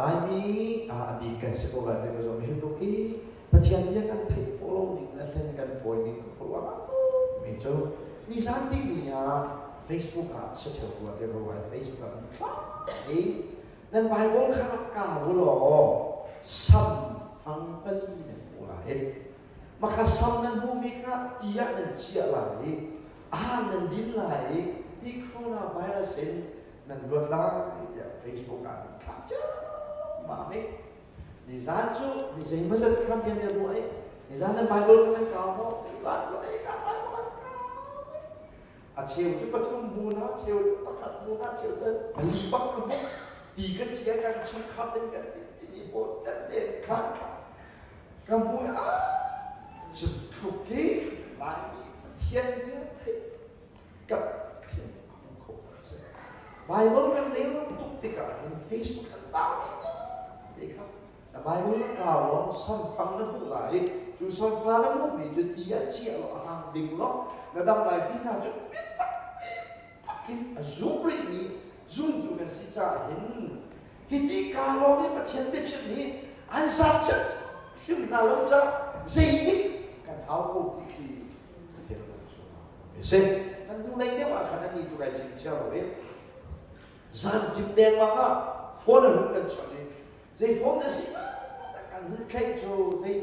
Laimi a bik kan si ko lai ti ka zumh. Hi tluk i Pathian bia kan theih khawh lo ning le hlen kan fawi ning ka khuaruah mi cu nizan timi ah Facebook ah si ṭheo rua ti ko ai. Facebook ah kan thlak i nan Bible kha rak kau u law sam fang pali nan hmuh lai. Makha sam nan hmuhmi kha ti ah nan ciah lai i a nan din lai i hi coronavirus in nan luat lai tiah Facebook ah an thlah ciammam i nizan cu mi zeimawzat kha bia nih ruah i nizan nan Bible kan nan kau maw? Nizan cu ei ka Bible an kau. A cheu cu pathum hmu na, cheu cu pakhat hmu na, cheu cu pali bak ka hmu ti ka chia kan chungkhar din kan ti timi pawl kan den khan ka hmu. A cu tluk i Laimi Pathian bia theih ka thin a hung kho tak si. Bible kan rel tuk tikah hin Facebook kan tau ti kha na Bible na kau lo, samfang na hmuh lai i cu samfa na hmuhmi cu ti ah chiah law a hang ding law na dam lai ti hna cu biatak in a zum rihmi zumtu kan si caah hin hiti kaa lawng i Pathian biachim hi an zat hrim hna lo caah zeitik kan hau ko ti khi si. Kan hnulei deuh ah khan ani cu kai chingchia lo i zan tim dengmang ah phone a hun kan chawnh i zei phone na si kan hun thlaih cu, zei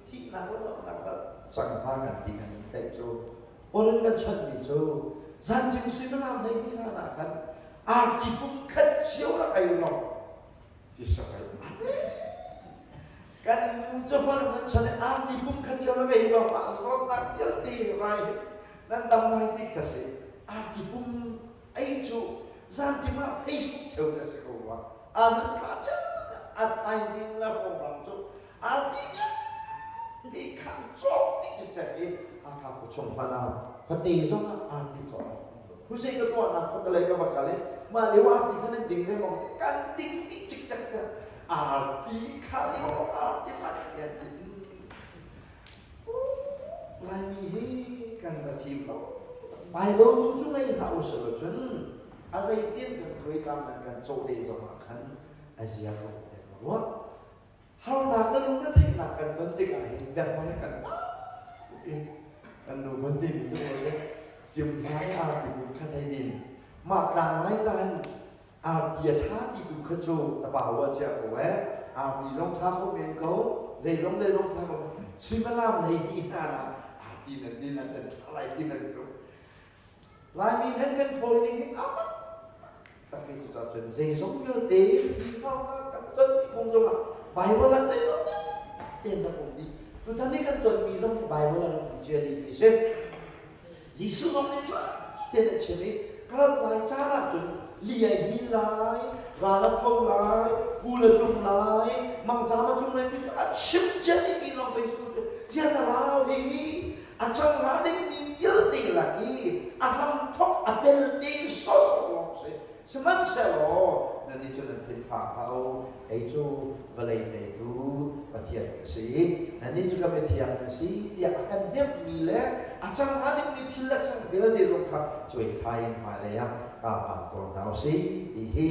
thihnak le lawmhnak dah cang hnga kan ti, kan hun tlaih cu phone hun kan chawnh mi cu zan tim suimilam 12 hlan ah khan arti pum khat cio rak ei lo ti sakai. Kan nu cu hon man chan arti pum khat cio na vei lo ma zawtnak vialte rai nan dam lai ti ka si. Arti pum ei cu zantim ah Facebook theu na si ko rua an thla cha an thaizing la program cu arti ti khan cawk ti cu cek i Hakha khu chung hmanh ah khuate zong ah arti cawk. Husei ka tuahnak khuatelei ka va kal i mah lio arti kha nan ding ve maw? Kan ding dih cikcek kha. Arti kha lio arti hmanh an ti. Laimi hi kan va fim lo. Bible nu cu ngei hlah u selaw cun a zeitin kan khuaikam nan kan cawh leh zong ah khan a zia ko tiah ka ruah. Harnak le lungretheihnak kan ton tikah hin biaknak kan in kan nu kan timi cu le tim hna i arti bu kha thei din mah tlang lai caan arti a ṭha ti tu kha cu a pa wa chia ko e. Arti zong ṭha kho men ko, zeizong zeizong ṭha ko. Suimilam lei hi hna ah arti nan din ah cun ṭha lai ti nan tu Laimi then kan fawi ning hi amat tak ni cu cun zeizong vialte hi kan ton kong zong ah Bible ah zeizong vialte na um dih. Tutan ni kan tonmi zong hi Bible ah um cia dih mi si. Jesuh zong nih cun ten a chim i ka rat lai caan ah cun li ai hnin lai, ral a tho lai, pul a tlung lai, mangṭam a tlung lai ti cu a chim cia dihmi lawng pei cu ziah na rau hi hi a cang hnga dingmi vialte lak i a hramthawk a pelte sawsawh lawng si. Sihmanhsehlaw nannih cu nan thinphang hlah u. Kei cu vawlei teitu Pathian ka si. Nannih cu ka mithiang nan si tiah a kan hnemhmi le a cang hnga dingmi thil le cang vialte zong kha cuaithai in hmailei ah kaa hlang tawn hna u sih ti hi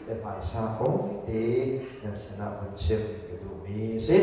biahmaisa kong te nan sinah vun chim ka duhmi a si.